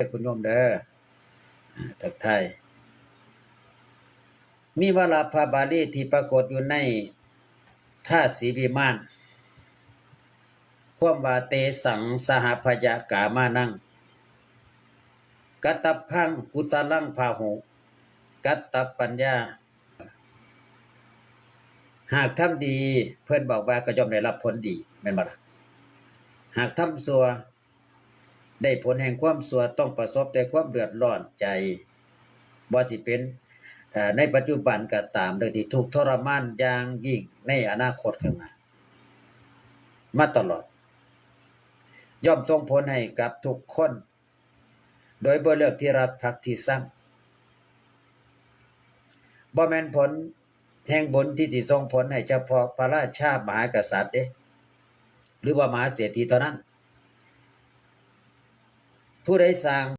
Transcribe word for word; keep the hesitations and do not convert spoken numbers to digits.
คุณโยมเด้อ อ่า ทักทาย มีวาระพระบาลีที่ปรากฏอยู่ในท่าสีวิมาน ความว่า เตสัง สหพยากามานัง กัตตพัง กุสลัง พาหุ กัตตปัญญา หากทำดี เพิ่นบอกว่าก็ย่อมได้รับผลดี แม่นบ่ล่ะ หากทำชั่ว ได้ผลแห่งความชั่ว ต้องประสบแต่ความเดือดร้อนใจ บ่สิเป็น เอ่อ ในปัจจุบันก็ตาม และที่ทุกข์ทรมานอย่างยิ่งในอนาคตข้างหน้า มาตลอด ย่อมส่งผลให้กับทุกคน โดยบ่เลือกที่รักภักที่ชัง บ่แม่นผลแห่งบุญที่สิส่งผลให้เฉพาะพระราชามหากษัตริย์เด้ หรือว่ามหาเศรษฐีเท่านั้น ผู้ใดสร้าง